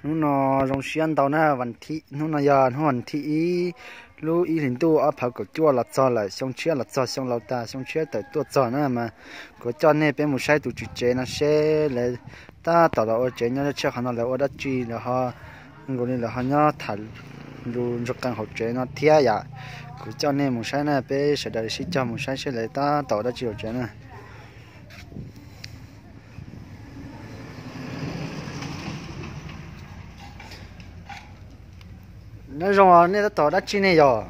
Hnub no zoo siab ntau na, hnub no yog hnub vas thib ib lub ib hlis ntuj ob phav kaum cuaj los txog lawm, xyoo tshiab los txog, xyoo laus tas xyoo tshiab tawm tuaj txog na mas kuv coj nej peb mus saib tus tswv tsev no seb lawv tab tom los ua tsev nyob tshiab qhov no lawv ua dab tsi lawv ho, nkaus li lawv ho nyob tham lus ntsuag qees hauv tsev no thiab yom. Kuv coj nej mus saib na, peb sawv daws sib cog mus saib seb lawv tab tom ua dab tsi hauv tsev na. Nyob zoo, nej tab tom dab tsi ne yom?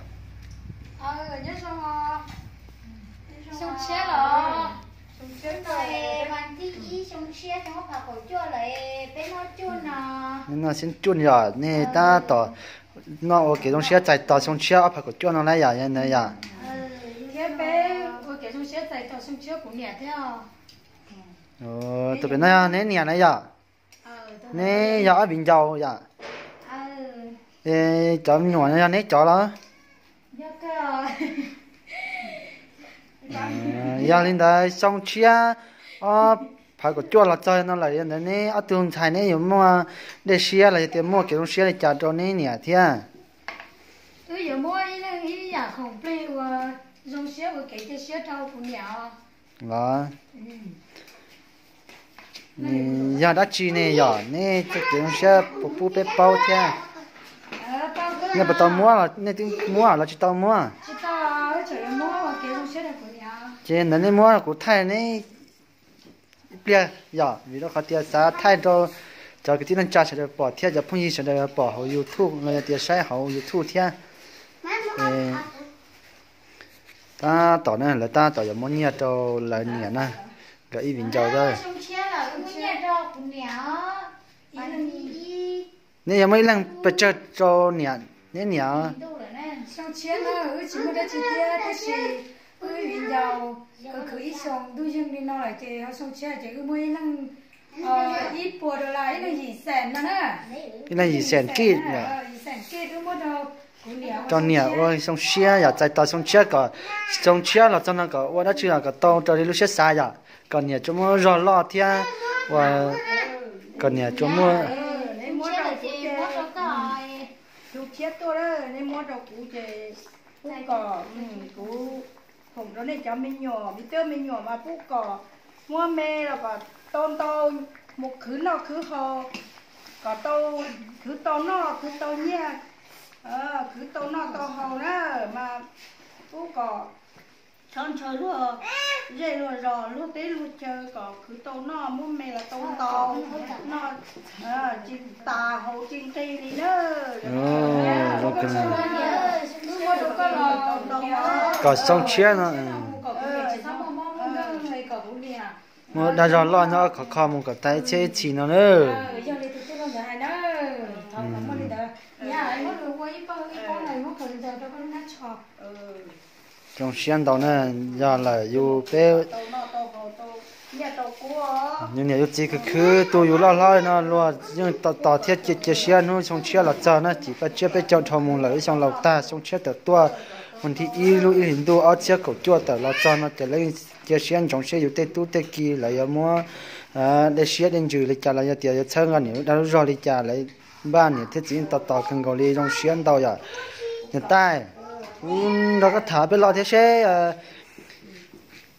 Noj xyoo cuaj yom, nej tab tom noj ua kev zoo siab txais tos xyoo tshiab ob phav kaum cuaj no lawm yom, yog ntawd yom? Tus pem no yog neb niam na yom? Neb yog ob viv ncaus yom? Cov me nyuam no yog neb cov los? Yog li ntawd xyoo tshiab ob phav kaum cuaj los txog no lawm, yog ntawd neb ob tug ntxhais neb yuav muaj dej siab los yog tias muaj kev zoo siab li cas rau neb niam thiab? Wb yuav muab ib leeg ib yam khoom plig uas zoo siab ua kev cia siab rau kuv niam os. Los, yog dab tsi ne yom, neb txoj kev zoo siab puas pub peb paub thiab? Nej puas tau muab, nej twb muab los tsis tau muab? Ces ntawd nej muab kuv thaij neb ib pliag yom, vim rau qhov tias xav thaij rau cov kwv tij neej tsa sawv daws pom thiab cov phooj ywg sawv daws pom hauv YouTube los yog tias saib hauv YouTube thiab. Tab tom na, lawv tab tom yuav muab nyiaj rau lawv niam na, nkawd ib viv ncaus. Neb yuav muab ib leeg pes tsawg rau niam, neb niam? Xyoo tshiab no wb tsis muaj dab tsi thiab, tab sis wb ib viv ncaus khwv khwv ib xyoos ntuj yeeg li no lawm ces ho xyoo tshiab ces wb muab ib leeg ib puas dollar, ib leeg yim xees no na. Ib leeg yim xees kij. Yim xees kij wb muab rau kuv niam, rau niam ua xyoo tshiab yom, txais tos xyoo tshiab kom, xyoo tshiab los txog no kom ua dab tsi los kom tau raws li lub siab xav yom, kom niam tsuas muaj zog loj thiab ua, kom niam tsuas muaj. Neb muab rau kuv ces, tus tshiab tuaj, neb muab rau kuv ces pub kom kuv foom rau nej cov me nyuam, me tub me nyuam mas pub kom muaj me los kom tau ntau, mus khwv noj khwv haus, kom tau, khwv tau noj khwv tau nyiaj, khwv tau noj tau haus na, mas pub kom txhob ntshaw luag zej luag zos luag teb luag chaw, kom khwv tau noj muaj me los tau ntau, noj tsis tas haus tsis nqig li na. Kom xyoo tshiab no muaj dag zog loj nyob khov kho mus kom tas ib txhiab ib txhis no na. Zoo siab ntau na, yog lawm yus peb, yus niam yus txiv khwv khwv tu yus loj hlob no luag yeej tos tos thiab cia siab hnub xyoo tshiab los txog na, cim paj tsiab peb caug dhau mus lawm ib xyoo laus tag xyoo tshiab tawm tuaj, vas thib ib lub ib hlis ntuj ob txhiab kaum cuaj tawm los txog no ces lawv cia siab ntsoov siab yus tej tub tej ki lawv yuav muab dej siab dej ntsws li cas los yog tias yuav txhawb nqa niam lub dag lub zog li cas lawv npaj niam thiab txiv yeej tos tos kawg nkaus li zoo siab ntau yom. Niam tais, kuv nrog koj tham peb lo thiab seb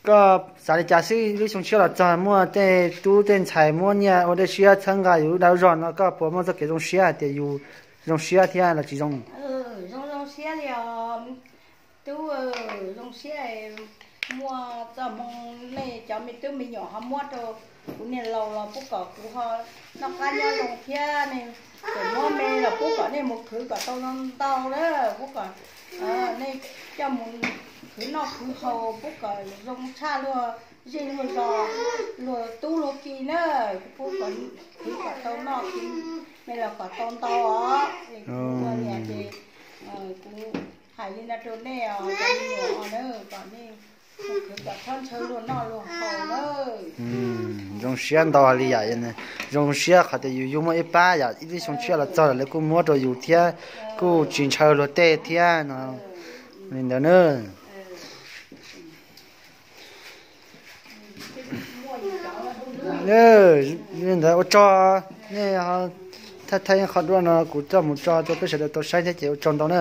koj xav li cas xwb, lub xyoo tshiab los txog muaj tej tub tej ntxhais muab nyiaj ua dej siab txhawb nqa yus lub dag lub zog no koj puas muaj txoj kev zoo siab hais tias yus zoo siab thiab los tsis zoo? Zoo zoo siab li os tub, zoo siab muaj txoj hmoo nej cov me tub me nyuam ho muab rau kuv niam laus los pub kom kuv ho noj qab nyob zoo thiab nej, kuv muab me los pub kom nej mus khwv kom tau ntau na, pub kom nej coj mus khwv noj khwv haus pub kom zoo tshaj luag zej luag zos, luag tub luag ki na, pub kom khwv kom tau noj, me los kom tau ntau os. Kuv ua niam ces kuv hais li no rau nej os, cov me nyuam os, kom nej khwv kom txhob ntshaw luag noj luag haus na. Zoo siab ntau li yam, zoo siab qhov tias yus yug muaj ib pab yam ib lub xyoo tshiab los txog lawv kuj muab rau yus thiab, kuj tsis ntshaw luag tej thiab no, li ntawd na. Li ntawd ua tsaug, nej ho Thaij thaij qhov duab no kuv coj mus tso rau peb sawv daws tau saib thiab ces ua tsaug ntau na.